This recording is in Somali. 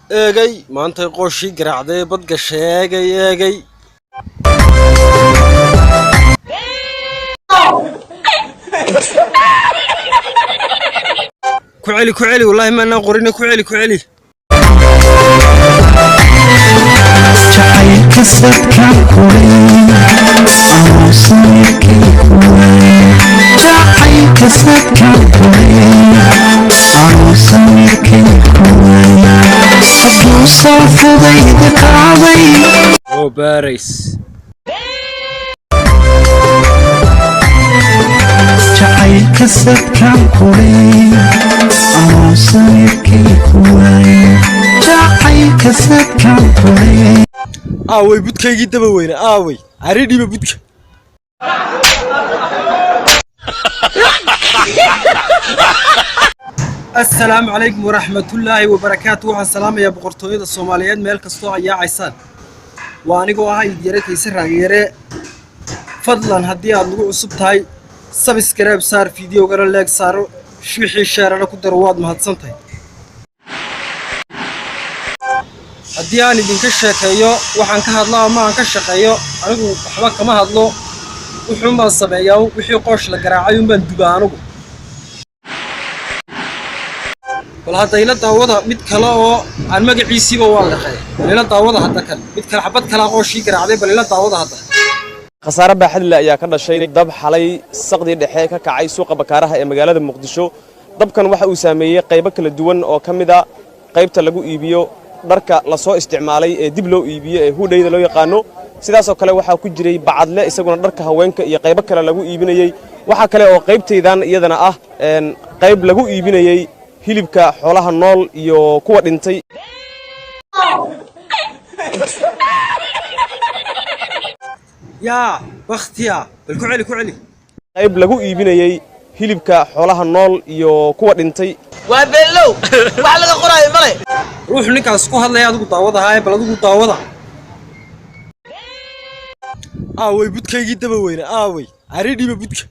Eegay, maantay qooshii garaacday, badgasha. Eegay, eegay. Ku celi, ku celi. Wallaahi maanaan qorine, ku celi, ku celi. Jacaylka sadkaan kulay anuu samirkay kuway. Jacaylka sadkaan kulay anuu samirkay kuway, hadduu soo fudayda qaaday. Oo baarays. Jacaylka sadkaan kulay anuu samirkay kuway. Jacaylka sadkaan kulay. Aaway budkaygii daba weyne? Aaway aridhiiba budka? Assalaamu calaykum waraxmatullaahi wabarakaatu. Waxaan salaamayaa boqortooyada Soomaaliyeed meel kastoo ay yaacaysaan. Waa anigoo ah Idyare Kayse Raagiyare. Fadlan, haddii aad nagu cusub tahay, subscribe saar, fideogana like saaro, wixii share-ana ku daro. Waad mahadsan tahay. Haddii aan idinka sheekeeyo waxaan ka hadlo ama aan ka shaqeeyo, anigu waxba kama hadlo, wuxuun baan sameeyaa. Wixii qoosh la garaacay un baan dubaa anigu. Bal hadda ila daawada mid kale oo aan magaciisiiba waan liqay. Bal ila daawada hadda kan mid kale, xabad kalaa qooshii garaacday. Bal ila daawada hadda. Khasaare baaxad leh ayaa ka dhashay dab xalay saqdii dhexe ka kacay suuqa Bakaaraha ee magaalada Muqdisho. Dabkan waxa uu saameeyey qaybo kala duwan oo ka mid a qaybta lagu iibiyo dharka la soo isticmaalay ee dib loo iibiyo ee huudhayda loo yaqaano. Sidaasoo kale waxaa ku jiray bacadle isaguna dharka haweenka iyo qaybo kale lagu iibinayey. Waxaa kale oo qaybtaydan iyadana ah qayb lagu iibinayey hilibka xoolaha nool iyo kuwa dhintay. Yaa bakhtiya, bal ku celi, ku celi. Qayb lagu iibinayey hilibka xoolaha nool iyo kuwa dhintay. Waa beenlow, wax laga qoraayo male. Ruuxu ninkaas ku hadlaya, adigu daawada haaye. Bal adigu daawada. Aaway budkaygii daba weyne? Aaway aridhiiba budka?